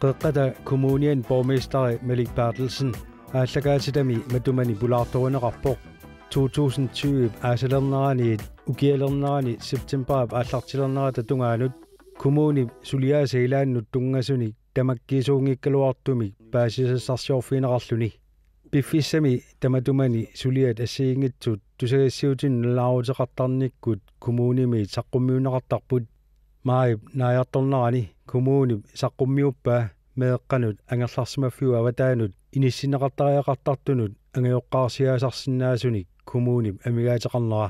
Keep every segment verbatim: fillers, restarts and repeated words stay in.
Qeqqata Kommuniani borgmesteri Malik Berthelsen aallakaatitami matumani pulaartorineqarpoq. To tusind tyve aasalerneraniit ukialernerani septemberip aallartilernerata tungaanut kommunip suliaasa ilaannut tunngasunik tamakkiisuunngikkaluartumik paasisassarsiorfigineqarluni. Piffissami tamatumani suliat assigiinngitsut tusagassiuutinut nalunaaruteqartarnikkut kommunimiit saqqummiunneqartarput. Maajip naajartornerani kommunip saqqummiuppaa meeqqanut angerlarsimaffiup avataanut inissinneqartariaqartartunut angajoqqaarsiaasarsinnaasunik kommunip amigaateqarnera.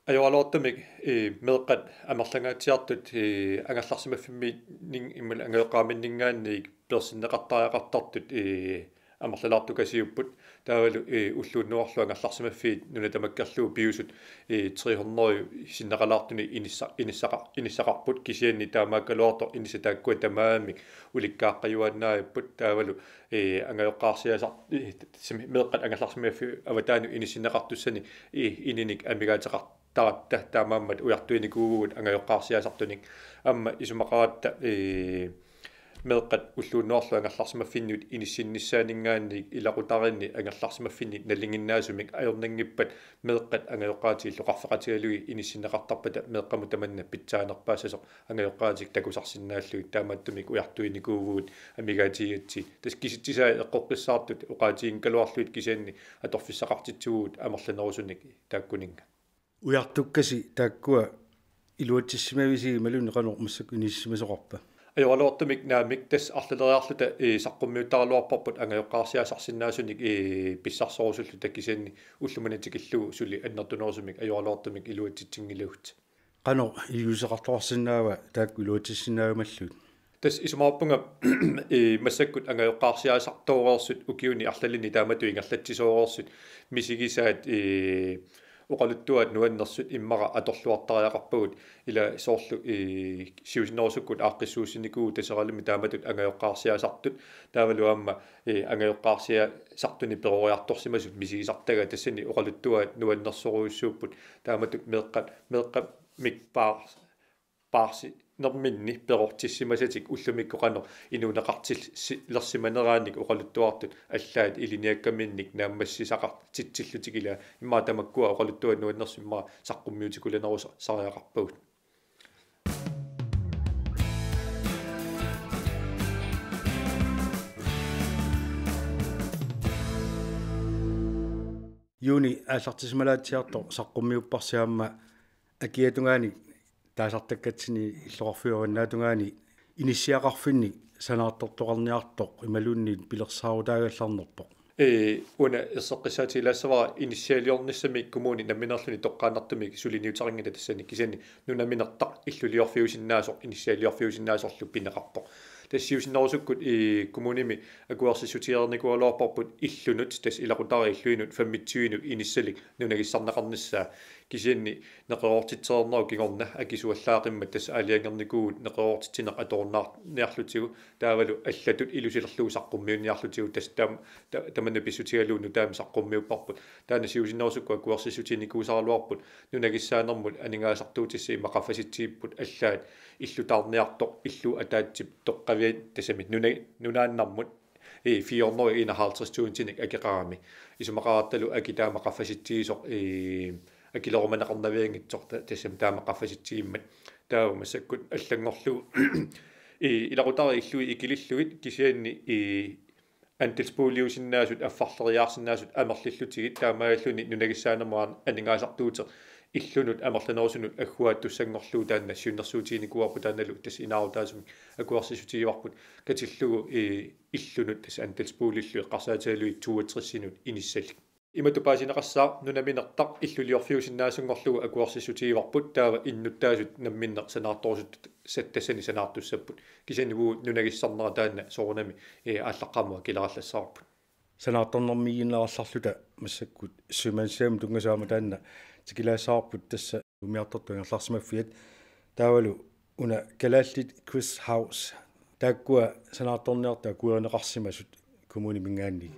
Ajoraluartumik, ee, meeqqat amerlangaatsiartut, ee, angerlarsimaffimminni-, immaqalu angajoqqaaminninngaanniit peersinneqartariaqartartut, ee, amerlalaartukasiupput. Taavalu, ee, ulluunnuarlu angerlarsimaffiit nuna tamakkerlugu piusut, ee, tre hundrede sinneqalaartunik inissa-, inissaqa-, inissaqarput, kisianni taamaakkaluartoq inissat taakkua tamarmik ulikkaaqqajuaannaapput. Taavalu, ee, angajoqqaarsiasar-, ee, simi-, meeqqat angerlarsimaffiup avataanut inissinneqartussanik, ee, ininik amigaateqartaratta taamaammat ujartuinikuuvugut angajoqqaarsiasartunik. Aamma isumaqaratta, ee, meeqqat ulluunnuarlu angerlarsimaffinnut inissinnissaanninngaanniit ilaqutariinni angerlarsimaffinnik nalinginnaasumik ajornanngippat meeqqat angajoqqaatitillu qaffaqatigalugit inissinneqartarpata meeqqamut tamanna pitsaanerpaassasoq angajoqqaatik takusarsinnaallugit, taamaattumik ujartuinikuuvugut amigaatigigatsigit. Tassa kisitsisaat eqqoqqissaartut oqaatiginngikkaluarlugit kisianni atorfissaqartitsivugut amerlanerusunik taakkuninnga. Ujartukkasi taakkua iluatsissimavisigit imaluunniit qanoq massakkut inissisimasoqarpa? Ajoraluartumik naamik, tassa arlaleriarluta, ee, saqqummiuttaraluarparput angajoqqaarsiasarsinnaasunik, ee, pissarserusulluta, kisianni ullumimut tikillugu suli annertunerusumik ajoraluartumik iluatsitsinngilagut. Qanoq iliuuseqartoqarsinnaava taakku iluatsissinnaajumallugit? Tassa isumaqarpunga, ee, massakkut angajoqqaarsiasartooreersut ukiuni arlalinni taamatut ingerlatsisooreersut misigisaat, ee, oqaluttuaat nuannersut immaqa atorluartariaqarpagut, ila soorlu, ee, siusinnerusukkut aaqqissuussinikuuvugut Taseralimmi taamatut angajoqqaarsiasartut, taavalu aamma, ee, angajoqqaarsiasartunik peroriartorsimasut misigisartagaat, tassani oqaluttuaat nuannersorujussuupput, taamatut meeqqat, meeqqamik paar-, paarsinerminni perortissimasatik ullumikkut qanoq inuuneqartil-, si-, lersimaneraannik oqaluttuartut allaat ilinniakkaminnik naammassisaqartitsillutik, ila immaqa tamakkua oqaluttuaat nuannersut immaqa saqqummiutikulanerusa-, sariaqarpagut. Juuni aallartissimalaatsiartoq saqqummiupparsi aamma akiatungaani taasartakkatsinni illoqarfiup avannaatungaani inissiaqarfinnik sanaartortoqarniartoq imaluunniit pilersaarutaagallarnerpoq. Ee, una erseqqissaatigilaassavara inissialiornissami kommuni nammineerluni toqqaannartumik suliniutaqanngilaq tassani, kisianni nunaminertaq illuliorfiusinnaasoq inissialiorfiusinnaasorlu pineqarpoq. Tassa siusinnerusukkut, ee, kommunimi akuersissutigereernikuugaluarparput illunut, tassa ilaqutariit illuinut femogtyvenut inissalik nunagissarneqarnissaa. Kisianni neqeroortitsereernerup kingorna akisuallaaqimmat tassa aalajangernikuuvugut neqeroortitsineq atorunnaarniarlutigu, taavalu allatut ilusilerlugu saqqummiunniarlutigu, tassa tam-, ta-, tamanna pissutigalugu nutaamik saqqummiupparput. Taanna siusinnerusukkut akuersissutiginikuusaraluarput nunagissaanermut aningaasartuutissat immaqa qaffasitsigipput allaat illutaarniartoq illup ataatsip toqqaviani, tassami nuna-, nunaannarmut, ee, fire hundrede enoghalvtreds tusindinik akeqarami. Isumaqarattalu aki taama qaffasitsigisoq, ee, akilerumaneqarnavianngitsoq ta-, tassami taama qaffasitsigimmat. Taava massakkut allanngorlugu, ee, ilaqutariit illui ikilillugit kisianni, ee, andelsboligsinnaasut affarleriaarsinnaasut amerlillutigit, taamaalilluni nunagissaanermut aningaasartuuteq illunut amerlanerusunut agguaattussanngorlugu taanna siunnersuutiginikuuarput, taannalu tassa inaarutaasumik akuersissutigivarput katillugu, ee, illunut tassa andelsboligillu eqqarsaatigalugit toogtresinut inissalik. Imatut paasineqassaaq: nunaminertaq illuliorfiusinnaasunngorlugu akuersissutigivarput, taava innuttaasut namminneq sanaartorusuttussat tassani sanaartussapput. Kisianni uagut nunagissarnera taanna soorunami, ee, aallaqqaammut akilerallassavarput. Sanaartornermiiginnarallarluta massakkut sømandshjemimut tunngasoq aamma taanna tikilaassavarput, tassa umiartortut angerlarsimaffiat. Taavalu una Kalaallit Guest House. Taakkua sanaartorniartut akuerineqarsimasut kommuniminngaanniit.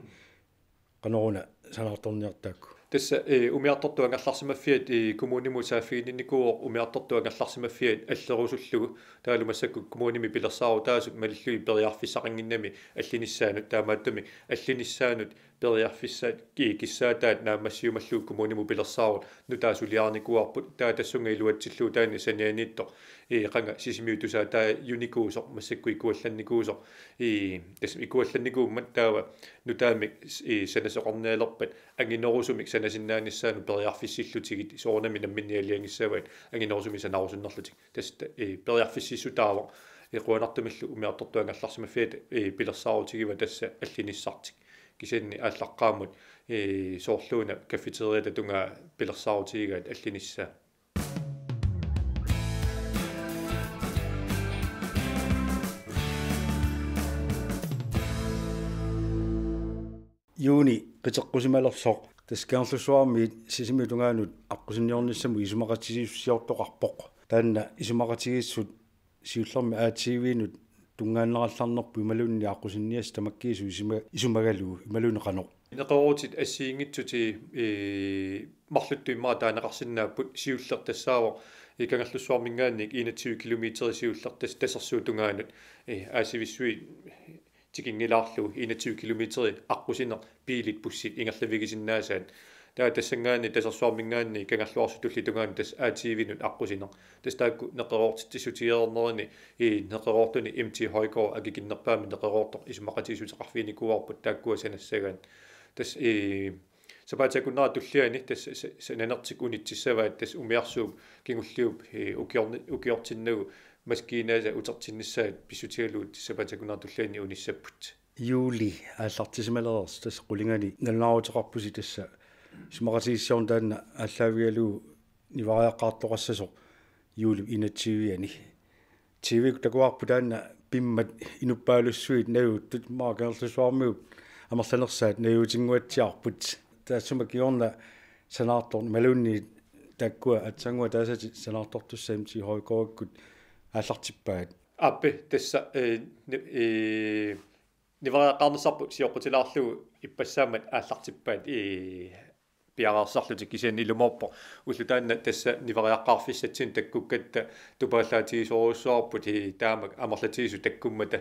Qanoruna sanaartorniartut taakku? Tassa, eh, umiartortut angerlarsimaffiat, eh, kommunimut saaffiginninnikuuvoq umiartortut angerlarsimaffiat allerusullugu. Taavalu massakkut kommunimi pilersaarutaasut malillugit periarfissaqannginnami allinissaanut, taamaattumik allinissaanut periarfissat ki-, kissaataat naammassiumallugu kommunimut pilersaarut nutaaq suliarinikuuarput, taava tassunga iluatsillugu taanna sanianiittoq, eh, qanga Sisimiut tusaataajunikuusoq, massakkut ikuallannikuusoq, eh, tassa ikuallannikuummat taava nutaamik, eh, sanasoqarnialerpat anginerusumik sanasinnaanissaannut periarfissillutigit, soorunami namminneq aalajangigassavaat anginerusumik sanarusunnerlutik. Tassa, eh, periarfississutaavoq, eh, qujanartumillu umiartortut angerlarsimaffiata, eh, pilersaarutigivaat tassa allinissartik. Kisianni aallaqqaammut, eh, soorluuna cafeteriata tungaa pilersaarutigigaat allinissaa. Juuni qiteqqusimalersoq tassa Kangerlussuarmiit Sisimiut tungaanut aqqusinniornissamut isumaqatigiissusiortoqarpoq. Taanna isumaqatigiissut siullermik A T V-nut tungaannerallarnerput imaluunniit aqqusinniassat tamakkiisut isuma-, isumagalugu imaluunniit qanoq. Neqeroorutit assigiinngitsut, eh, marluttut immaqa taaneqarsinnaapput, siulleq tassaavoq, eh, Kangerlussuarminngaanniit enogtyve kilometer siulleq tas-, Tasersuup tungaanut, eh, Aasivissuit tikinngilaarlugu enogtyve kilometer aqqusineq biilit bussit ingerlavigisinnaasaat. Taava tassanngaanniit Tasersuarminngaanniit Kangerluarsuk Tulliup tungaanut tassa A T V-nut aqqusineq. Tassa taakku neqeroortitsissutigereernerini, eh, neqeroortuni M T Højgaard akikinnerpaamik neqeroortoq isumaqatigiissuteqarfiginikuuarput taakkua sanassagaat. Tassa, eh, sapaatip akunnera tulliani tassa sa-, sa-, sananertik unitsissavaat, tassa umiarsuup kingulliup, eh, ukiorni-, ukiortinnagu maskiinaasa utertinnissaat pissutigalugu tassa sapaatip akunnera tulliani unissapput. Juuli aallartisimalereersoq tassa qulingani nalunaaruteqarpusi tassa isumaqatigiissiorneq taanna aallaavigalugu nivariaqqaartoqassasoq juulip enogtyve-ani. T V-kkut takuarput taanna pimmat inuppaalussuit najuuttut, immaqa Kangerlussuarmiut amerlanersaat najuutinnguatsiarput. Taassuma kingorna sanaartorneq imaluunniit taakkua aatsaannguaq taasatit sanaartortussat M T Højgaardikkut aallartippaat. Aappi, tassa, eh, ni-, eh, nivariaqqaarnissarput sioqqutilaarlugu ippassaammat aallartippaat, eh, piareersarlutik, kisianni ilumoorpoq ulloq taanna tassa nivariaqqaarfissatsinnut takkukkatta tupaallaatigisorujussuarput, eh, taamak amerlatigisut takkummata.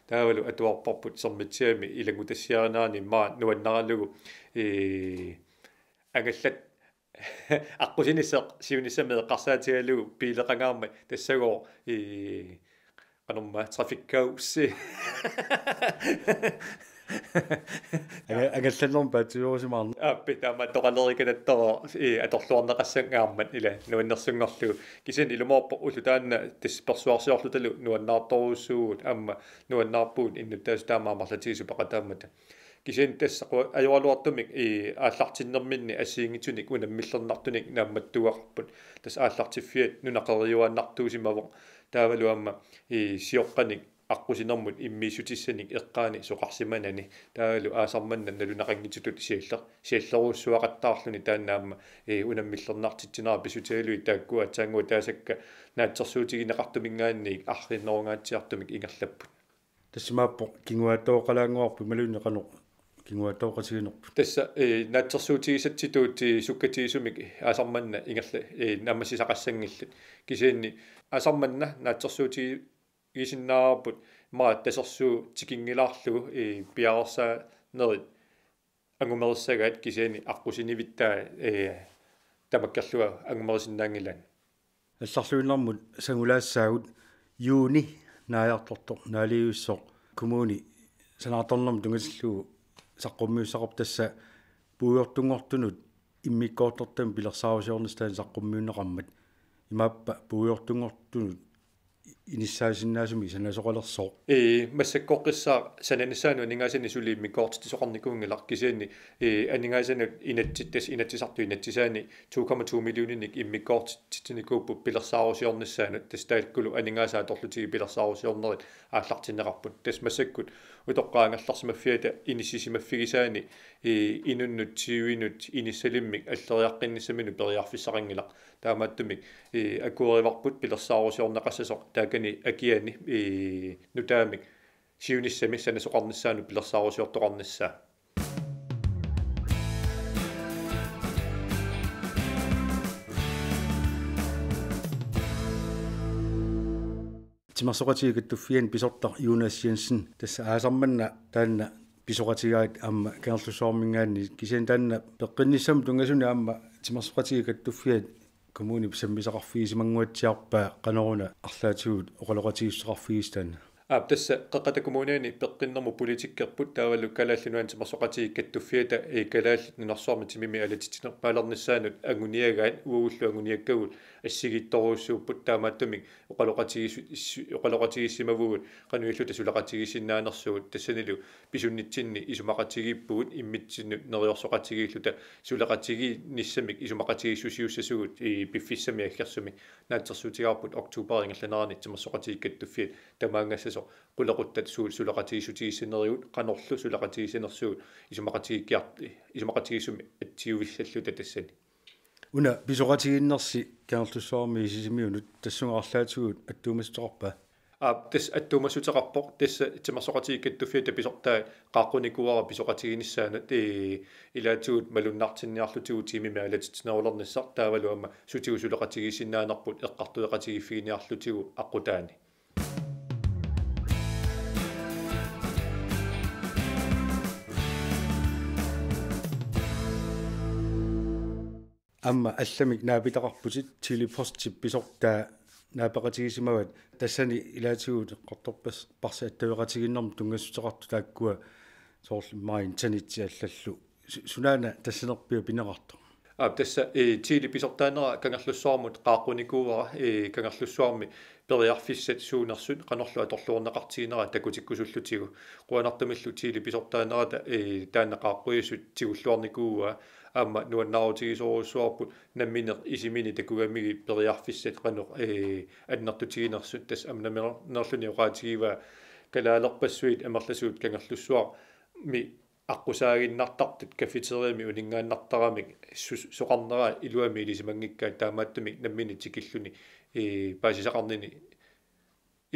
Taavalu atuarparput Sermitsiami ilanngutassiarinerani immaqa nuannaralugu, eh, angallat aqqusinissaq siunissami eqqarsaatigalugu biileqangaarmat tassagooq, eh, qanormaa, trafikkaosi. Anga-, angallannermik paatsiveerusimaarneq. Aappi, taamaattoqalereeqalattoq, eh, atorluarneqassanngaarmat ila nuannersunngorlugu. Kisianni ilumoorpoq ulloq taanna tassa persuarsiorlutalu nuannaartorujussuuvugut aamma nuannaarpugut innuttaasut taama amerlatigisut peqataammata. Kisianni tassa qu-, ajoraluartumik, eh, aallartinnerminni assigiinngitsunik unammillernartunik naammattuugaqarput. Tassa aallartiffiat nunaqeriuaannartuusimavoq. Taavalu aamma, eh, sioqqanik aqqusinermut immiissutissanik eqqaani soqarsimanani. Taavalu aasaq manna naluneqanngitsutut sialler-, siallerujussuaqattaarluni taanna aamma, eh, unammillernartitsinera pissutigalugu taakku aatsaannguaq taasakka naatsorsuutigineqartuminngaanniit arriinnerungaatsiartumik ingerlapput. Tassa imaappoq kinguaattooqalaannguarput imaluunniit qanoq kinguaattooqatiginerput. Tassa, eh, naatsorsuutigisatsitut, eh, sukkatigisumik aasaq manna ingerla-, eh, naammassisaqassanngillat. Kisianni aasaq manna naatsorsuutigisinnaavarput immaqa Tasersuup tikinngilaarlugu, eh, piareersaanerit angumerissagaat kisianni aqqusinivittaat, eh, tamakkerlugu angumerisinnaanngilaat. Allarluinnarmut sangulaassaagut. Juuni naajartortoq naalivissoq kommuni sanaartornermut tunngatillugu saqqummiussaqarpoq, tassa puigortunngortunut immikkoortortamik pilersaarusiornissaq taanna saqqummiunneqarmat. Imaappa puigortunngortunut inissaasinnaasumik sanasoqalersoq? Ee, massakkorpiaq sananissaanut aningaasanik suli immikkoortitsisoqarnikuunngilaq, kisianni, ee, aningaasanut inatsit-, tassa Inatsisartut inatsisaanni to komma to millioninik immikkoortitsitsinikuupput pilersaarusiornissaanut, tassa taakkulu aningaasaat atorlutigit pilersaarusiornerit aallartinneqarput. Tassa massakkut utoqqaat angerlarsimaffiata inissisimaffigisaanni, ee, inunnut tyvenut inissalimmik alleriaqqinnissaminut periarfissaqanngilaq. Taamaattumik, ee, akuerivarput pilersaarusiorneqassasoq taakani akiani, ee, nutaamik siunissami sanasoqarnissaanut pilersaarusiortoqarnissaa. Timersoqatigiit Kattuffianni pisortaq Jonas Jensen, tassa aasaq manna taanna pisoqatigaat aamma Kangerlussuarminngaanniit, kisianni taanna peqqinnissamut tunngasunik aamma Timersoqatigiit Kattuffiat kommunip sammisaqarfigisimanguatsiarpaa, qanoruna arlaatigut oqaloqatigiissuteqarfigisoq taanna? Aap, tassa Qeqqata Kommuniani peqqinnermut politikerput taavalu Kalaallit Nunaanni Timersoqatigiit Kattuffiata, ee, Kalaallit Nunarsuarmi timimi alatitsinerpaalernissaanut anguniagaat, uagullu anguniakkagut assigiittorujussuupput, taamaattumik oqaloqatigiissu-, issu-, oqaloqatigiissimavugut qanoq ililluta suleqatigiissinnaanersugut, tassanilu pisunnitsinni isumaqatigiippugut immitsinnut neriorsoqatigiilluta suleqatigiinnissamik isumaqatigiissusiussasugut, ee, piffissami aggersumi. Naatsorsuutigaarput oktoberip ingerlanerani Timersoqatigiit Kattuffiat tamaanngassasoq qulequttat suut suleqatigiissutigissanerigut, qanorlu suleqatigiissanersugut isumaqatigiikkiart-, isumaqatigiissumik atsiuissalluta tassani. Una pisoqatigiinnersi Kangerlussuarmi Sisimiunut tassunga arlaatigut attuumassuteqarpa? Aap, tassa attuumassuteqarpoq, tassa Timersoqatigiit Kattuffiata pisortaat qaaqqunikuuara pisoqatiginissaanut, ee, ilaatigut malunnartinniarlutigu timimi alatitsinerulernissaq taavalu aamma sutigut suleqatigiissinnaanerput eqqartueqatigiiffiginiarlutigu aqqutaani. Aamma allamik naapitaqarputit, Tele-Postip pisortaa naapeqatigisimavat, tassani ilaatigut eqqartorpas-, parsi attaveqatigiinnermut tunngassuteqartut taakkua, soorlu immaqa internetsi allallu. Su-, sunaana tassanerpiaq pineqartoq? Aap, tassa, ee, Tele pisortaanera Kangerlussuarmut qaaqqunikuuara, ee, Kangerlussuarmi periarfissat suunersut qanorlu atorluarneqartigineraat takutikkusullutigu. Qujanartumillu Tele pisortaanerata, ee, taanna qaaqqujusut tigulluarnikuuaa, aamma nuannaarutigisorujussuarput nammineq isimini takugamigit periarfissat qanoq, ee, annertutiginersut, tassa aamma nammineerluni oqaatigivaa kalaalerpassuit amerlasuut Kangerlussuarmi aqqusaaginnartartut cafeteriami uninngaannartaramik sus-, soqarnera iluamik ilisimanngikkaat, taamaattumik nammineq tikilluni, ee, paasisaqarnini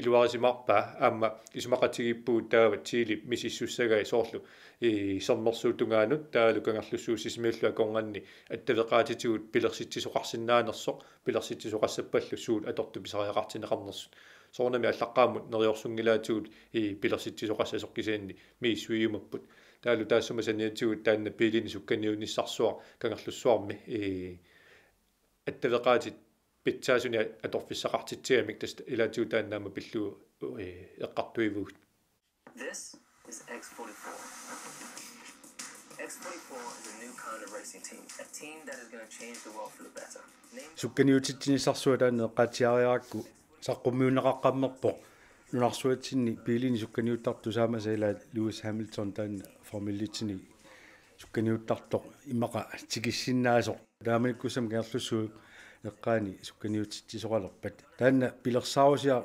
iluarisimaarpaa. Aamma isumaqatigiippugut taava Telep misissussagai soorlu, ee, sermersuup tungaanut taavalu Kangerlussuup Sisimiullu akornanni attaveqaatitigut pilersitsisoqarsinnaanersoq, pilersitsisoqassappallu suut atortut pisariaqartinneqarnersut. Soorunami allaqqaammut neriorsunngilaatigut, ee, pilersitsisoqassasoq, kisianni misissuiumapput. Taavalu taassuma saniatigut taanna biilinik sukkaniunissarsuaq Kangerlussuarmi, ee, attaveqaatit pitsaasunik atorfissaqartitsigamik, tassa ilaatigut taanna aamma pillugu, ee, eqqartuivugut. This is X forty-four. X forty-four is a new kind of racing team, a team that is gonna change the world for the better. Named Sukkaniutitsinissarsuaq taanna eqqaatsiariarakku saqqummiunneqaqqammerpoq. Nunarsuatsinni biilinik sukkaniuttartut tusaamasat, ilaat Lewis Hamilton taanna Formel et-inik sukkaniuttartoq immaqa tikissinnaasoq. Taamanikkussamut Kangerlussuup eqqaani sukkaniutitsisoqalerpat. Taanna pilersaarusiaq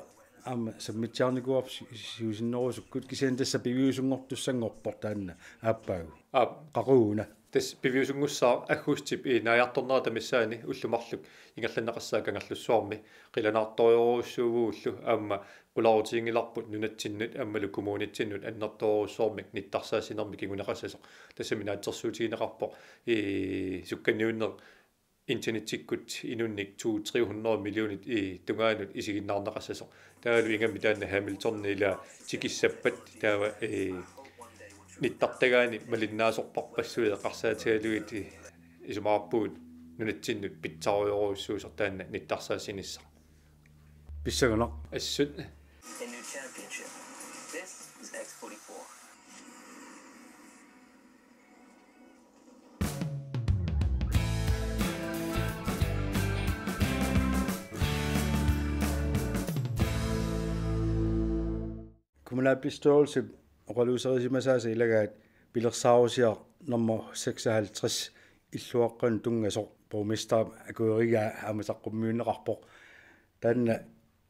aamma sammitsiarnikuuarput si-, siusinnerusukkut, kisianni tassa piviusunngortussanngorpoq taanna aappaagu. Aap. Qaqugu una? Tassa piviusunngussaaq aggustip, ee, naajartornerata missaani ullut marluk ingerlanneqassaaq Kangerlussuarmi. Qilanaartorujussuuvugut aamma qularutiginngilarput nunatsinnut aammalu kommunitsinnut annertoorujussuarmik nittarsaassinermi kinguneqassasoq. Tassami naatsorsuutigineqarpoq, ee, sukkaniunneq internetikkut inunnik to tre hundrede millionit, ee, tungaanut isiginnaarneqassasoq. Taavalu ingammik taanna Hamiltonip ilaa tikissappat taava, ee, nittartagaani malinnaasorparpassuit eqqarsaatigalugit, ee, isumaqarpugut nunatsinnut pitsaarujorujussuusoq taanna nittarsaassinissaa. Pissanganaq. Assut. A new championship. This is X forty-four. Kommunalbestyrelsip oqaluuserisimasaasa ilagaat pilersaarusiaq nummer seksoghalvtreds illuaqqanut tunngasoq, borgmesterip akuerigaa aamma saqqummiunneqarpoq. Taanna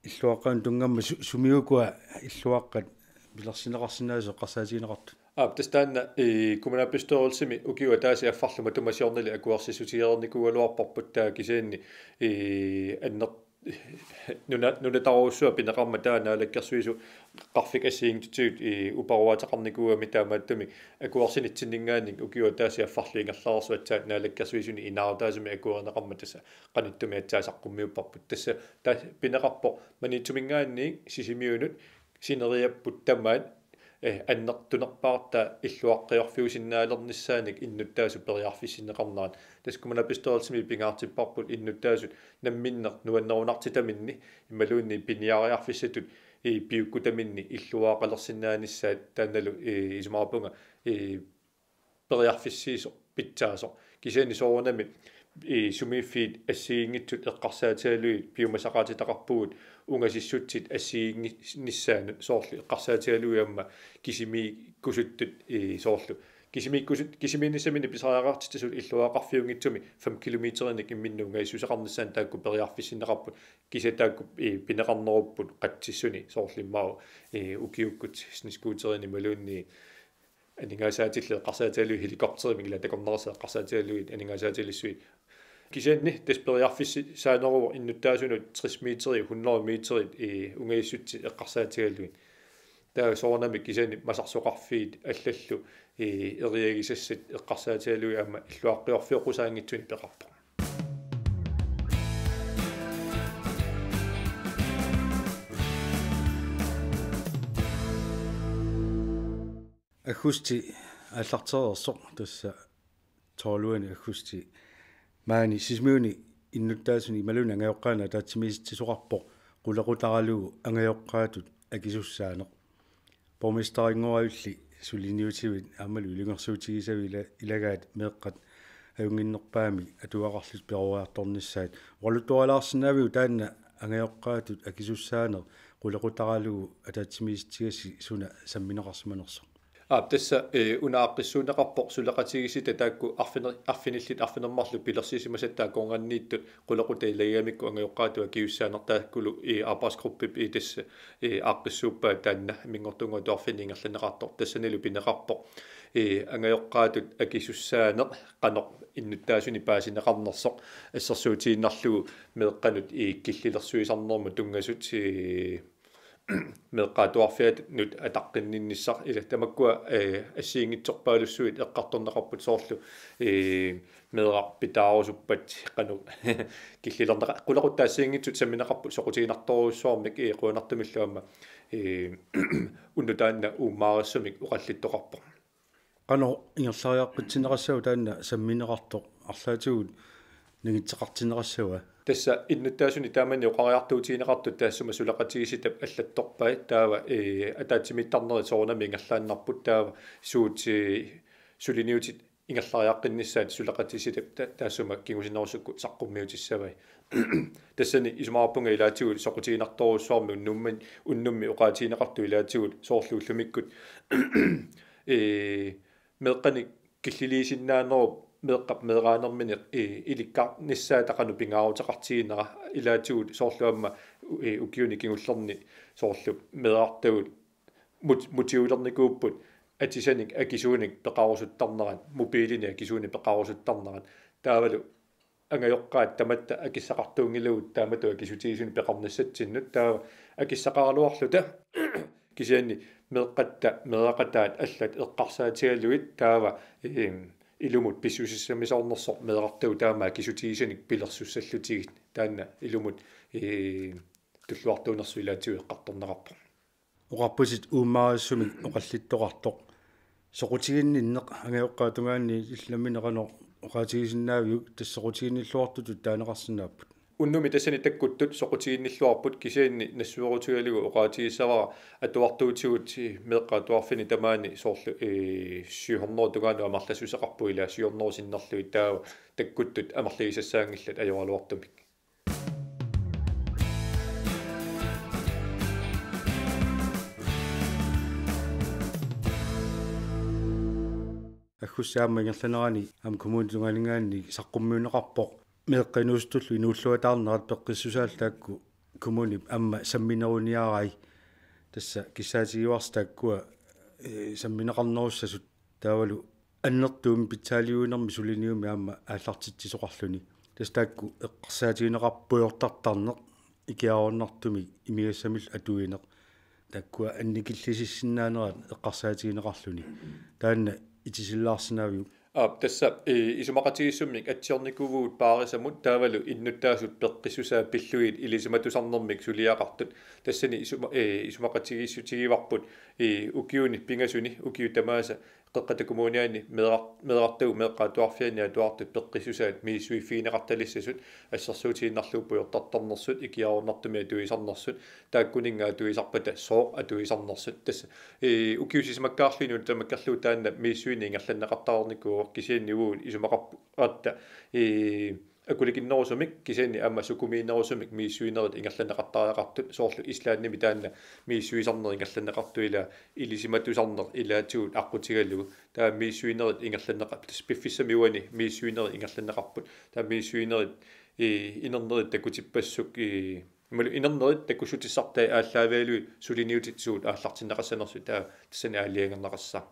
illuaqqanut tunngamma su-, sumiukua illuaqqat pilersinneqarsinnaasoq eqqarsaatigineqartut? Aap, tassa taanna, ee, kommunalbestyrelsimi ukiup ataatsip affarlu matuma siornali akuersissutigereernikuugaluarparput, taava kisianni, ee, anner-, nuna-, nunatarujussuaq pineqarmat taava Naalakkersuisut qaffik assigiinngitsutigut i uparuaateqarnikuugami, taamaattumik akuersinitsinninngaanniit ukiup ataatsip affarlu ingerlareersoq aatsaat Naalakkersuisuni inaarutaasumik akuerineqarmat tassa qanittumi aatsaat saqqummiupparput. Tassa ta-, pineqarpoq Maniitsuminngaanniit Sisimiunut sineriapput tamaat, eh, annertunerpaartaa illuarqiorfiusinnaalernissaanik innuttaasut periarfissinneqarnerat. Tassa kommunalbestyrelsimi pingaartipparput innuttaasut namminneq nuannerunartitaminni imaluunniit piniariarfissatut, eh, piukkutaminni illuaraqalersinnaanissaat, taannalu, eh, isumaqarpunga, eh, periarfissiisoq pitsaasoq. Kisianni soorunami, eh, sumiiffiit assigiinngitsut eqqarsaatigalugit piumasaqaatitaqarpugut ungasissutsit assigiinnissaannut, soorlu eqqarsaatigalugit aamma kisimiikkusuttut, eh, soorlu kisimiikkusut-, kisimiinnissaminnik pisariaqartitsisut illuaraqarfiunngitsumik fem kilometerinik imminnut ungasissuseqarnissaannut taakku periarfissinneqarput. Kisianni taakku, eh, pineqarnerupput qatsissuni, soorlu immaqa, eh, ukiukkut snescooterinik imaluunniit aningaasaatillit eqqarsaatigalugit helikopterimik, ila takornarisaat eqqarsaatigalugit aningaasaatilissuit. Kisianni tassa periarfissaaneruvoq innuttaasunut tres meterit, hundrede meterit, eh, ungasissutsit eqqarsaatigalugit. Taava soorunami kisianni masarsoqarfiit allallu, eh, eriagisassat eqqarsaatigalugit aamma illuarqiorfioqqusaanngitsunik peqarpoq. Aggusti aallartereersoq, tassa tolvianni aggusti, maani Sisimiuni innuttaasuni imaluunniit angajoqqaanut ataatsimiisitsisoqarpoq qulequtaralugu angajoqqaatut akisussaaneq. Borgmesterinngoralli suliniutivit aammalu ilungersuutigisavit ila-, ilagaat meeqqat ajunnginnerpaamik atugaqarlutik peroriartornissaat. Oqaluttuarilaarsinnaaviuk taanna angajoqqaatut akisussaaneq qulequtaralugu ataatsimiisitsigassi suna sammineqarsimanersoq? Aap, tassa, eh, una aaqqissuunneqarpoq suleqatigiissitap taakku arfine-, arfinillit arfineq-marluk pilersisimasatta akornanniittut qulequtaq ilagigamikku angajoqqaatut akisussaaneq, taakkulu, eh, arbejdsgruppip, eh, tassa, eh, aaqqissuuppaat taanna Minngortunnguup Atuarfiani ingerlanneqartoq. Tassanilu pineqarpoq, eh, angajoqqaatut akisussaaneq qanoq innuttaasunik paasineqarnersoq, assersuutigiinnarlugu meeqqanut, eh, killilersuisarnermut tunngasut, eh, meeqqat atuarfiannut ataqqinninnissaq, ila tamakkua, eh, assigiinngitsorpaalussuit eqqartorneqarput, soorlu, eh, meeraq pitaarusuppat qanoq killilerneqa-, qulequttat assigiinngitsut sammineqarput soqutiginartorujussuarmik, eh, qujanartumillu aamma, eh, unnuk taanna uummaarissumik oqallittoqarpoq. Qanoq ingerlariaqqitsinneqassava taanna sammineqartoq, arlaatigut nangitseqartinneqassava? Tassa innuttaasuni taamani oqariartuutigineqartut taassuma suleqatigiissitap allattorpai, taava, eh, ataatsimiittarnerit soorunami ingerlaannarput, taava suut, eh, suliniutit ingerlariaqqinnissaat suleqatigiissitap ta-, taassuma kingusinnerusukkut saqqummiutissavai. Tassani isumaqarpunga ilaatigut soqutiginartorujussuarmik unnummi, unnummi oqaatigineqartut ilaatigut soorlu ullumikkut, eh, meeqqanik killiliisinnaanerup meeqqap meeraanermini, eh, ilikkarnissaata qanoq pingaaruteqartiginera, ilaatigut soorlu aamma, eh, ukiuni kingullerni soorlu meerartagut mut-, mutiulernikuupput atisanik akisuunik peqarusuttarnerat, mobiilinik akisuunik peqarusuttarnerat. Taavalu angajoqqaat tamatta akissaqartuunngilagut taamatut akisutigisunik peqarnissatsinnut, taava akissaqaraluarluta kisianni meeqqatta meeraqataat allat eqqarsaatigalugit taava, eem, ilumut pissusissamisoornersoq meerartagut taama akisutigisanik pilersussallutigit, taanna ilumut, eem, tulluartuunersoq ilaatigut eqqartorneqarpoq. Oqarputit uummaarissumik oqallittoqartoq. Soqutiginninneq angajoqqaata tungaanni illit nammineq qanoq oqaatigisinnaaviuk, tassa soqutiginnilluartutut taaneqarsinnaapput? Unnummi tassani takkuttut soqutiginnilluarput, kisianni nassuerutigalugu oqaatigissavara atuartuutigut meeqqat atuarfianni tamaani soorlu, eh, syv hundrede tungaanut amerlassuseqarput, ila syv hundrede sinnerlugit, taava takkuttut amerligisassaanngillat ajoraluartumik. Aggustip aamma ingerlanerani aamma kommunip tungaaninngaanniit saqqummiunneqarpoq meeqqat inuusuttullu inuulluataarnerat peqqissusaallu, taakku kommunip aamma sammineruniarai. Tassa kissaatigiuarsi taakkua, eh, sammineqarnerussasut, taavalu annertuumik pitsaaliuinermik suliniumik aamma aallartitsisoqarluni. Tassa taakku eqqarsaatigineqarput pujortartarneq, ikiaroornartumik imigassamillu atuineq, taakkua annikillisisinnaanerat eqqarsaatigineqarluni. Taanna itisillaarsinnaavigit? Aap, tassa, ee, isumaqatigiissummik atsiornikuuvugut Paarisamut taavalu innuttaasut peqqissusaat pillugit ilisimatusarnermik suliaqartut. Tassani isuma-, ee, isumaqatigiissutigivarput, ee, ukiuni pingasuni, ukiut tamaasa Qeqqata Kommuniani meeqqar-, meerartagut meeqqat atuarfianni atuartut peqqissusaat misissuiffigineqartalissasut, assersuutigiinnarlugu pujortartarnersut, ikiaroornartumik atuisarnersut, taakkuninnga atuisarpata sooq atuisarnersut. Tassa, ee, ukiut sisamakkaarlugit nuna tamakkerlugu taanna misissuineq ingerlanneqartarnikuuvoq, kisianni uagut isumaqarput atta, ee, akulikinnerusumik kisianni aamma sukumiinnerusumik misissuinerit ingerlanneqartariaqartut, soorlu Islandimi taanna misissuisarneq ingerlanneqartoq, ila ilisimatusarneq ilaatigut aqqutigalugu. Taava misissuinerit ingerlanneqa-, tassa piffissami uani misissuinerit ingerlanneqarput. Taava misissuinerit, ee, inernerit takutippassuk, ee, imaluunniit inernerit takussutissartai aallaavigalugit suliniutit suut aallartinneqassanersut, taava tassani aalajangerneqassaaq.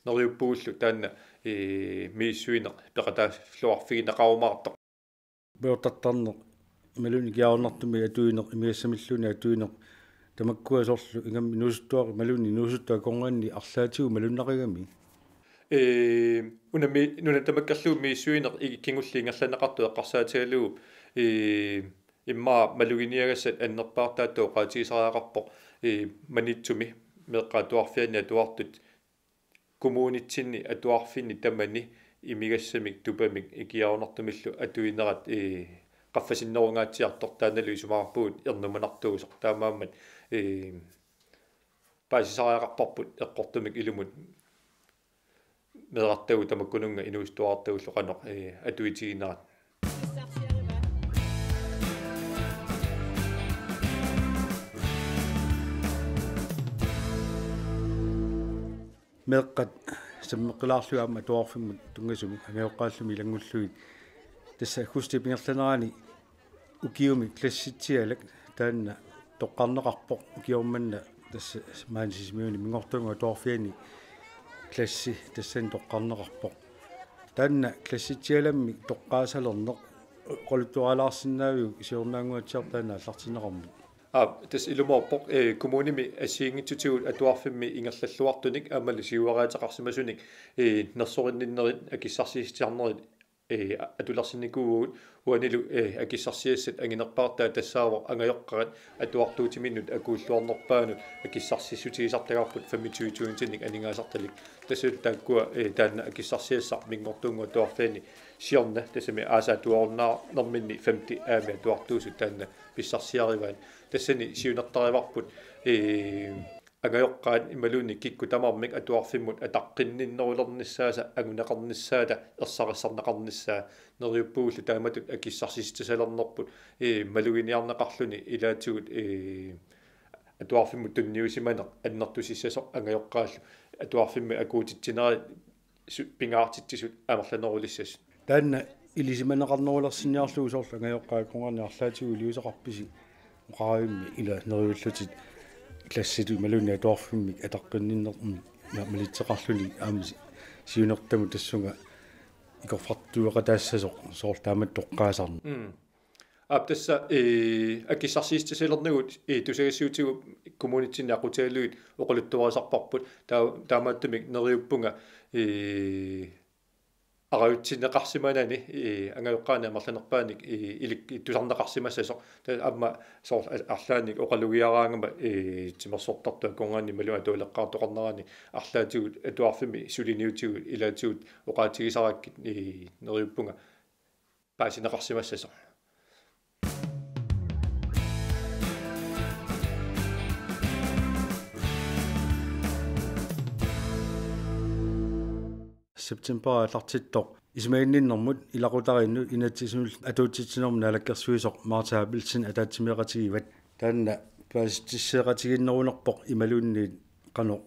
Neriuppugullu taanna, ee, misissuineq peqataaffigineqarumaartoq. Pujortartarneq imaluunniit ikiaroornartumik atuineq, imigassamilluunniit atuineq, tamakkua soorlu ingammik inuusuttuaq imaluunniit inuusuttup akornanni arlaatigut malunnarigami? Ee, unami nuna tamakkerlugu misissuineq i-, kingulleq ingerlanneqartoq eqqarsaatigalugu, ee, immaqa maluginiagassat annerpaartaata oqaatigisariaqarpoq, ee, Maniitsumi meeqqat atuarfianni atuartut kommunitsinni atuarfinni tamani imigassamik tupamik ikiaroornartumillu atuinerat, ee, qaffasinnerungaatsiartoq, taannalu isumaqarpugut ernumanartuusoq, taamaammat, ee, paasisariaqarparput eqqortumik ilumut meerartagut tamakkununnga inuusuttuarartagullu qanoq, ee, atuitiginerat. Meeqqat sammeqqilaarlugit aamma atuarfimmut tunngasumik angajoqqaallumi ilanngullugit, tassa aggustip ingerlanerani ukiumi klassitsialak taanna toqqarneqarpoq, ukioq manna tassa maani Sisimiuni Minngortuunnguup Atuarfiani klassi tassani toqqarneqarpoq. Taanna klassitsialammik toqqaasalerneq oqaluttualaarsinnaaviuk siornaannguatsiartoq taanna aallartinneqarmat? Aap, tassa ilumoorpoq, ee, kommunimi assigiinngitsutigut atuarfimmi ingerlalluartunik aammalu siuariaateqarsimasunik, ee, nersorinninnerit akissarsiissutiginerit, ee, atulersinnikuuvugut. Uanilu, ee, akissarsiassat anginerpaartaat tassaavoq angajoqqaat atuartuutiminnut akuulluarnerpaanut akissarsissutigisartagarput femogtyve tusindinik aningaasartalik. Tassalu taakkua, ee, taanna akissarsiassaq Minngortuunnguup Atuarfiani siorna, tassami aasaq atuarunnaarnerminni femti A-mi atuartuusut taanna pissarsiarivaat. Tassani siunertarivarput, ee, angajoqqaat imaluunniit kikkut tamarmik atuarfimmut ataqqinninnerulernissaasa anguneqarnissaata ersarissarneqarnissaa. Neriuppugullu taamatut akissarsissutisalernerput, ee, maluginiarneqarluni ilaatigut, ee, atuarfimmut tunniusimaneq annertusissasoq angajoqqaallu atuarfimmi akuutitsinerit su-, pingaartitsisut amerlanerulissasut. Taanna ilisimaneqarnerulersinniarlugu soorlu angajoqqaat akornanni arlaatigut iliuuseqarpisi oqaravimmi ila neriullutit klassitut imaluunniit atuarfimmik ataqqinninnermik ma-, malitseqarluni aamma si-, siunertamut tassunga ikorfartueqataassasoq soorlu taamatut toqqaasarneq. Mm. Aap, tassa, ee, akissarsiissutisalernigut, ee, tusagassiuutigut kommunitsinni aqqutigalugit oqaluttuarisarparput. Taa-, taamaattumik neriuppunga, ee, arajutsinneqarsimanani, ee, angajoqqaani amerlanerpaanik, ee, ilik-, tusarneqarsimassasoq. Taava aamma soorlu a-, arlaannik oqalugiaraangama, ee, timersortartut akornanni imaluunniit atualeqqaartoqarnerani arlaatigut atuarfimmi suliniutigut ilaatigut oqaatigisarakkit, ee, neriuppunga paasineqarsimassasoq. September aallartittoq isumaginninnermut ilaqutariinnut inatsisinullu atuutsitsinermut naalakkersuisoq Martha Abelsen ataatsimeeqatigivat. Taanna paasissutisseeqatigiinnerunerpoq imaluunniit qanoq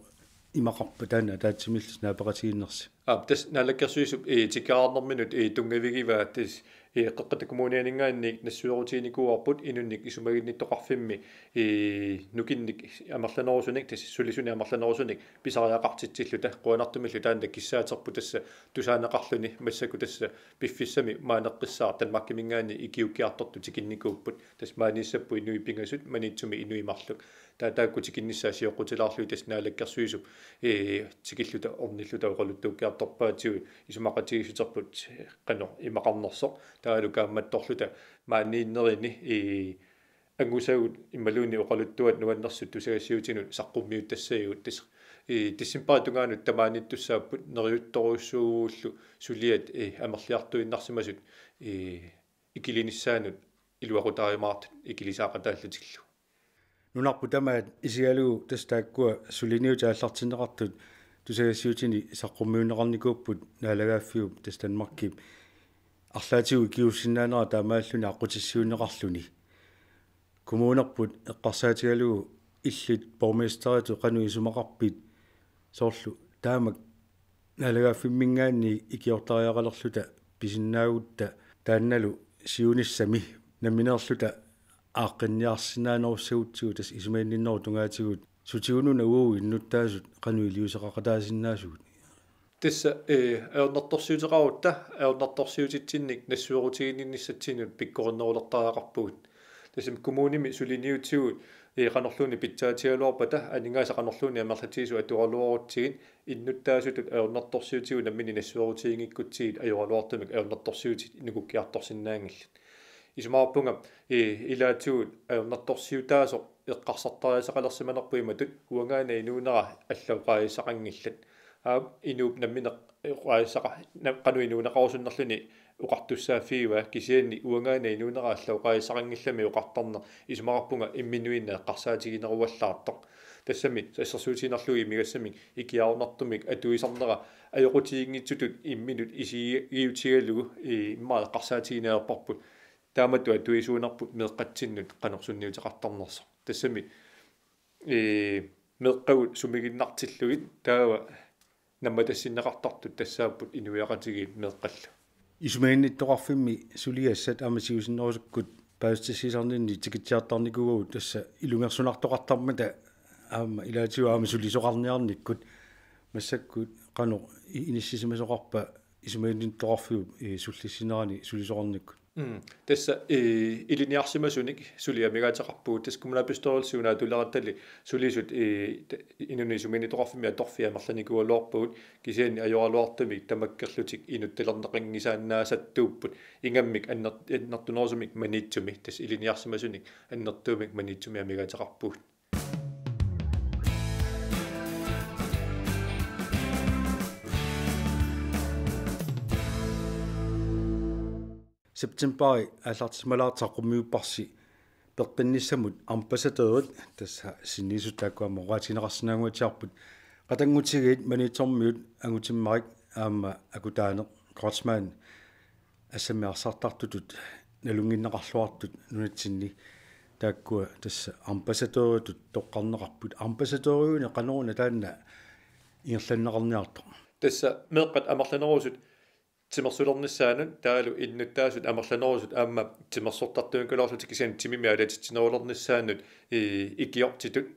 imaqarpa taanna ataatsimillusi naapeqatigiinnersi? Aap, tassa naalakkersuisup, ee, tikeraarnerminut, ee, tunngavigivaa tassa, Ee, Qeqqata Kommunianinngaanniit nassuerutiginikuuarput inunnik isumaginnittoqarfimmi, ee, nukinnik amerlanerusunik, tassa sulisunik amerlanerusunik pisariaqartitsilluta, qujanartumillu taanna kissaaterput tassa tusaaneqarluni. Massakkut tassa piffissami maaneqqissaaq Danmarkiminngaanniit ikiuukkiartortut tikinnikuupput, tassa maaniissapput inuit pingasut Maniitsumi inuit marluk. Taava taakku tikinnissaat sioqqutilaarlugit tassa Naalakkersuisup, ee, tikilluta ornilluta oqaluttuukkiartorpaatigut isumaqatigiissuterput qanoq imaqarnersoq. Taavalu kaammattorluta maaniinnerini, ee, angusagut imaluunniit oqaluttuat nuannersut tusagassiuutinut saqqummiuttassagigut, tassa, ee, decembarip tungaanut tamaaniittussaapput neriuttorujussuugullu suliat, ee, amerliartuinnarsimasut, ee, ikilinissaannut iluaqutaajumaartut ikilisaaqataallutillu. Nunarput tamaat isigalugu tassa taakkua suliniutit aallartinneqartut tusagassiuutini saqqummiunneqarnikuupput naalagaaffiup tassa Danmarkip arlaatigut ikiuussinnaanera taamaalilluni aqqutissiuunneqarluni. Kommunerput eqqarsaatigalugu illit borgmesteritut qanoq isumaqarpit, soorlu taamak naalagaaffimminngaanniit ikiortariaqalerluta pisinnaagutta taannalu siunissami nammineerluta aaqqinniarsinnaanerussagutsigu tassa isumaginninnerup tungaatigut sutigununa uagut innuttaasut qanoq iliuuseqaqataasinnaasugut? Tassa, ee, ajornartorsiuteqarutta, ajornartorsiutitsinnik nassuerutiginninnissatsinnut pikkorinnerulertariaqarpugut. Tassami kommunimi suliniutigut, ee, qanorluunniit pitsaatigaluarpata, aningaasat qanorluunniit amerlatigisut atoraluarutsigit, innuttaasutut ajornartorsiutigut nammineq nassuerutiginngikkutsigit ajoraluartumik ajornartorsiutit nukukkiartorsinnaanngillat. Isumaqarpunga, ee, ilaatigut ajornartorsiutaasoq eqqarsartariaaseqalersimanerput imatut uangaana inuunera allat oqaasissaqanngillat. Aap, inuup nammineq oqaasissaqa-, na-, qanoq inuuneqarusunnerluni oqartussaaffigivaa, kisianni uangaana inuunera allat oqaasissaqanngillamik oqartarneq isumaqarpunga imminuinnaq eqqarsaatigineruallaartoq. Tassami assersuutigiinnarlugu imigassamik ikiaroornartumik atuisarnera ajoqutiginngitsutut imminut isigiutigalugu, ee, immaqa eqqarsaatigineq ajorparput. Taamatut atuisuunerput meeqqatsinnut qanoq sunniuteqartarnersoq. Tassami, ee, meeqqagut sumiginnartillugit taava nammatassinneqartartut tassaapput inuiaqatigiit meeqqallu. Isumaginnittoqarfimmi suliassat aamma siusinnerusukkut paasissutissiisarninni tikitsiartarnikuuagut tassa ilungersunartoqartarmata aamma ilaatigut aamma sulisoqarniarnikkut, massakkut qanoq i-, inissisimasoqarpa isumaginnittoqarfiup, ee, sullissinerani sulisoqarnikkut? Mm. Tassa, ee, ilinniarsimasunik suli amigaateqarpugut, tassa kommunalbestyrelsi una tulerattali sulisut, ee, t-, inunnik isumaginnittoqarfimmi atorfiit amerlanikuugaluarpagut, kisianni ajoraluartumik tamakkerlutik inuttulerneqanngisaannaasattuupput, ingammik anner-, annertunerusumik Maniitsumi, tassa ilinniarsimasunik annertuumik Maniitsumi amigaateqarpugut. Septembari aallartissimalaartoq saqqummiupparsi peqqinnissamut ambassadørit, tassa sinniisut taakku aamma oqaatigineqarsinnaanguatsiarput, qatanngutigiit Maniitsormiut Angutimmarik aamma Akutaaneq Kreutzmann, assammik arsartartutut nalunnginneqarluartut nunatsinni, taakkua tassa ambassadøritut toqqarneqarput. Ambassadøriuneq qanoruna taanna ingerlanneqarniartoq? Tassa meeqqat amerlanerusut timersulernissaannut, taavalu innuttaasut amerlanerusut aamma timersortartuunngikkaluarlutik kisianni timimi aalatitsinerulernissaannut, ee, ikiortitut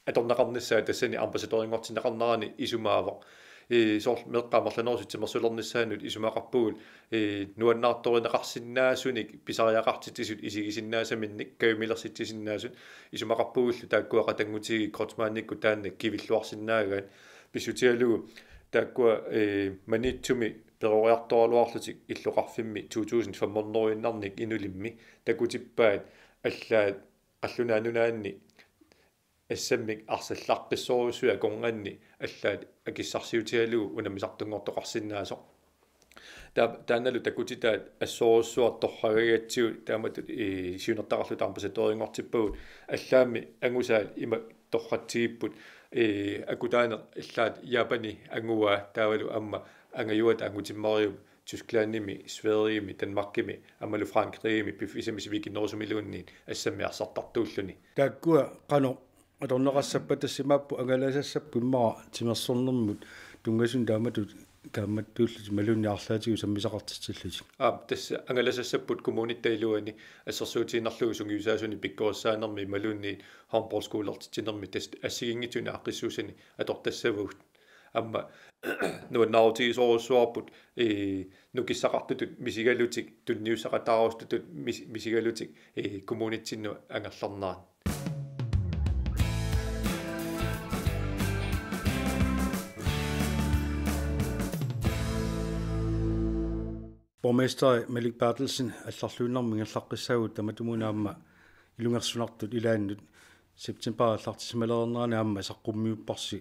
atorneqarnissaat tassani ambassadørinngortinneqarnerani isumaavoq. Ee, soorlu meeqqat amerlanerusut timersulernissaannut isumaqarpugut, ee, nuannaartorineqarsinnaasunik pisariaqartitsisut isigisinnaasaminnik kajumilersitsisinnaasut, isumaqarpugullu taakkua qatanngutigiit Kreutzmannikkut taanna kivilluarsinnaagaat. Pissutigalugu taakkua, ee, Maniitsumi peroriartoraluarlutik illoqarfimmi to tusind fem hundrediinnarnik inulimmi takutippaat allaat qallunaat nunaanni assammik arsallaqqissorujussuit akornanni allaat akissarsiutigalugu unammisartunngortoqarsinnaasoq. Ta-, taannalu takutitaat assorujussuaq torragagigatsigu taamatut, ee, siunertaqarluta ambassadørinngortippagut, allaammi angusaat ima torratsigipput, ee, Akutaaneq allaat Japani anguaa, taavalu aamma angajuata Angutimmariup Tysklandimi, Sverigemi, Danmarkimi, aammalu Frankrigimi piffissami sivikinnerusumiluunniit assammik arsartartuulluni. Taakkua qanoq atorneqassappat? Tassa imaappoq angalasassapput immaqa timersornermut tunngasunut taamatut kaammattuullutik imaluunniit arlaatigut sammisaqartitsillutik. Aap, tassa angalasassapput kommunitta iluani assersuutigiinnarlugu sungiusaasunik pikkorissaanermi imaluunniit håndboldskulertitsinermi tassa assigiinngitsunik aaqqissuussanik atortassavagut. Aamma nuannaarutigisorujussuarput, ee, nukissaqartutut misigalutik, tunniussaqataarusutut mis-, misigalutik, ee, kommunitsinnut angerlarnerat. Borgmester Malik Berthelsen, allarluinnarmik ingerlaqqissaagut tamatumuuna aamma ilungersunartut ilaannut. September aallartissimalereernerani aamma saqqummiupparsi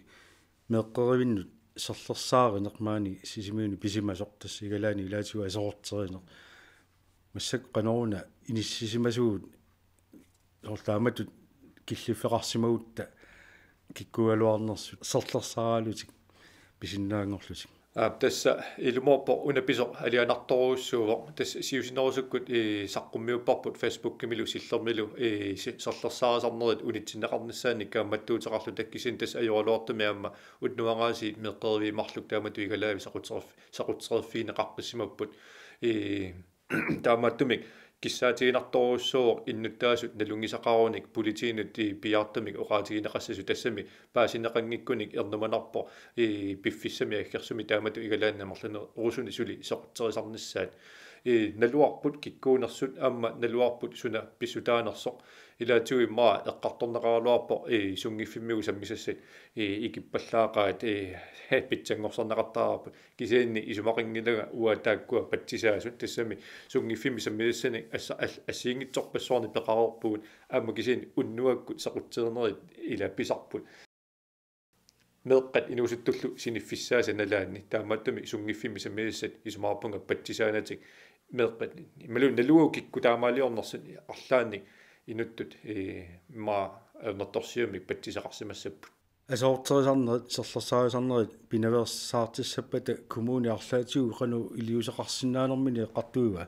meeqqerivinnut serlersaarineq maani Sisimiuni pisimasoq, tassa igalaani ilaatigut aserorterineq. Massakkut qanoruna inissisimasugut, soorlu taamatut killiffeqarsimagutta kikkuugaluarnersut serlersaaralutik pisinnaanngorlutik? Aap, tassa ilumoorpoq, una pisoq alianartorujussuuvoq. Tassa siusinnerusukkut, ee, saqqummiupparput Facebookimilu Sillermilu, ee, si-, serlersaarisarnerit unitsinneqarnissaannik kaammattuuteqarluta, kisianni tassa ajoraluartumik aamma unnuaqaasiit meeqqeriviit marluk taamatut igalaavi saqutserif-, saqutseriffigineqaqqissimapput. Ee, taamaattumik kissaatiginartorujussuuvoq innuttaasut nalunngisaqarunik politiinut, ee, piaartumik oqaatigineqassasut, tassami paasineqanngikkunik ernumanarpoq, ee, piffissami aggersumi taamatut igalaanni amerlanerusunik suli saqutserisarnissaat. Ee, naluarput kikkuunersut aamma naluarput suna pissutaanersoq. Ilaatigut immaqa eqqartorneqaraluarpoq, ee, sunngiffimmigut sammisassat, ee, ikippallaaqaat, ee, pitsanngorsarneqartariaqarput. Kisianni isumaqanngilanga uanga taakkua patsisaasut, tassami sunngiffimmi sammisassanik assa-, al-, assigiinngitsorpassuarnik peqareerpugut, aamma kisianni unnuakkut saqutsereernerit ila pisarput. Meeqqat inuusuttullu siniffissaasa nalaanni, taamaattumik sunngiffimmi sammisassat isumaqarpunga patsisaanatik meeqqat imaluunniit naluagut kikkut taamaaliornersut arlaannik inuttut, ee, immaqa ajornartorsiummik patsisaqarsimassapput. Aserorterisarnerit, serlersaarisarnerit pinaveersaartissappata kommuni arlaatigut qanoq iliuuseqarsinnaanermini eqqartuiva?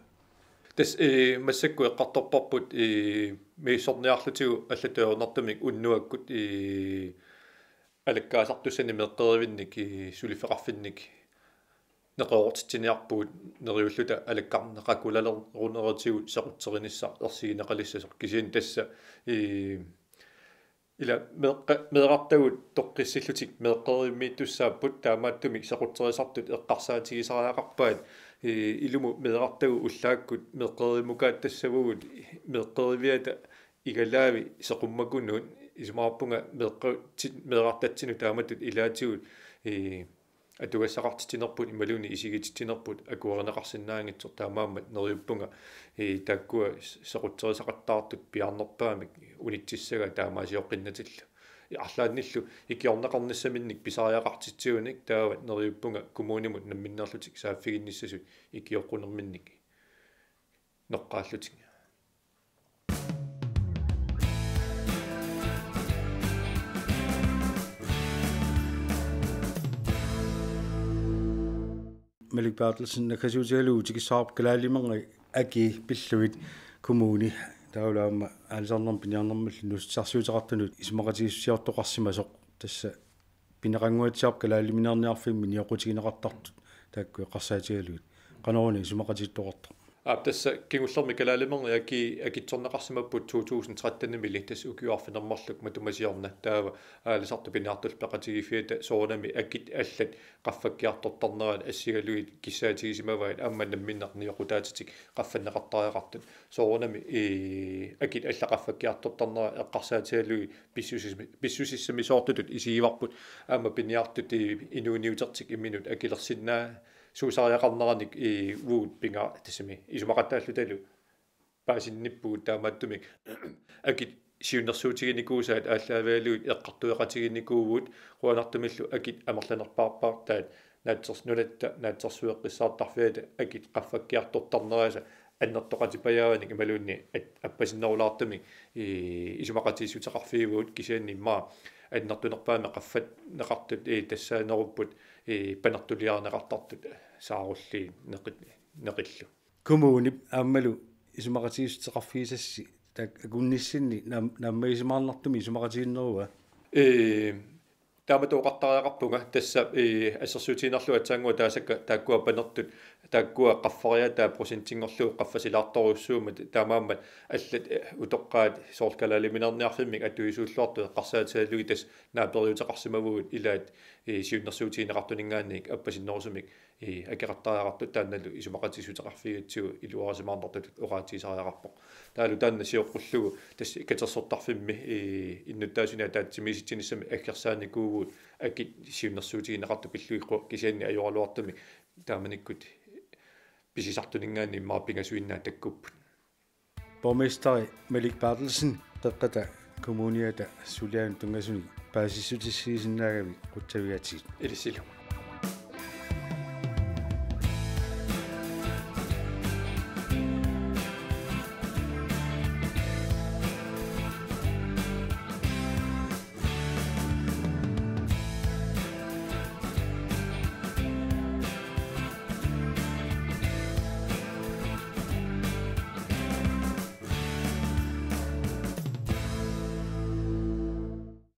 Tassa, ee, massakkut eqqartorparput, ee, misissorniarlutigu allatut ajornartumik unnuakkut, ee, alakkaasartussanik meeqqerivinnik, ee, suliffeqarfinnik neqeroortitsiniarpugut neriulluta alakkarneqakulalernerutigut sequtseqarnissaq ersigineqalissasoq, kisianni tassa, ee, ila meeqqa-, meerartagut toqqissillutik meeqqerivimmiittussaapput, taamaattumik sequtserisartut eqqarsaatigisariaqarpaat, ee, ilumut meerartagut ullaakkut meeqqerivimukaattassavugut meeqqeriviata igalaavi seqummakunuut, isumaqarpunga meeqqatsin-, meerartatsinut taamatut ilaatigut, ee, atugassaqartitsinerput imaluunniit isigititsinerput akuerineqarsinnaanngitsoq, taamaammat neriuppunga, ee, taakkua sequtserisaqattaartut piaarnerpaamik unitsissagaat taamaasioqqinnatillu. Arlaannillu ikiorneqarnissaminnik pisariaqartitsigunik taava neriuppunga kommunimut namminneerlutik saaffiginnissasut ikioqqunerminnik noqqaallutik. Malik Berthelsen, naggasiutigalugu tikissavarput Kalaallit Nunaanni akii pillugit kommuni, taavalu aamma aalisarnermut piniarnermullu inuussutissarsiuteqartunut isumaqatigiissusiortoqarsimasoq, tassa pineqannguatsiarpoq kalaaliminerniarfimmi nioqqutigineqartartut taakku eqqarsaatigalugit. Qanoruna isumaqatigiittoqartoq? Aap, tassa kingullermi Kalaallit Nunaanni akii akitsorneqarsimapput to tusind tretten-imili, tassa ukioq arfineq-marluk matuma siorna, taava aalisartut piniartullu peqatigiiffiata soorunami akit allat qaffakkiartortarnerat assigalugit kissaatigisimavaat, aamma namminneq nioqqutaatitik qaffanneqartariaqartut. Soorunami, ee, akit allat qaffakkiartortarnerat eqqarsaatigalugit pissusissami-, pissusissamisoortutut isigivarput, aamma piniartut, ee, inuuniutertik imminut akilersinnaasuusariaqarneranik, ee, uagut pinga-, tassami isumaqataallutalu paasinnippugut, taamaattumik akit siunnersuutiginikuusaat aallaavigalugit eqqartueqatiginikuuvugut, qujanartumillu akit amerlanerpaarpaartaat naatsers-, nunatta naatsorsueqqissaartarfiata akit qaffakkiartortarnerisa annertoqatipajaavanik imaluunniit at-, appasinnerulaartumik, ee, isumaqatigiissuteqarfigivagut, kisianni immaqa annertunerpaamik qaffanneqartut, ee, tassaanerupput, ee, panertuliarineqartartut saarulliit neqi-, neqillu. Kommunip aammalu isumaqatigiissuteqarfigisassi taakku akunnissinni naam-, naammagisimaarnartumik isumaqatiginnerua? Ee, Taamatut oqartariaqarpunga tassa, ii, assersuutigiinnarlugu aatsaannguaq taasakka taakkua panertut, taakkua qaffariaataat procentinngorlugit qaffasilaartorujussuummat, taamaammat allat, eh, utoqqaat soorlu kalaaliminerniarfimmik atuisuulluartut eqqarsaatigalugit tassa naaperiuteqarsimavugut ilaat, ii, siunnersuutigineqartuninngaanniit appasinnerusumik, ii, akeqartariaqartut taannalu isumaqatigiissuteqarfigigatsigu iluarisimaarnartutut oqaatigisariaqarpoq. Taavalu taanna sioqqullugu tassa katersortarfimmi, ii, innuttaasunik ataatsimiisitsinissamik aggersaanikuuvugut akit siunnersuutigineqartut pillugit qo-, kisianni ajoraluartumik taamanikkut pisisartuninngaanniit immaqa pingasuinnaat takkupput. Borgmesteri Malik Berthelsen, Qeqqata Kommuniata sulianut tunngasunik paasissutissiisinnaagavit qutsavigaatsigit. Ilissilu.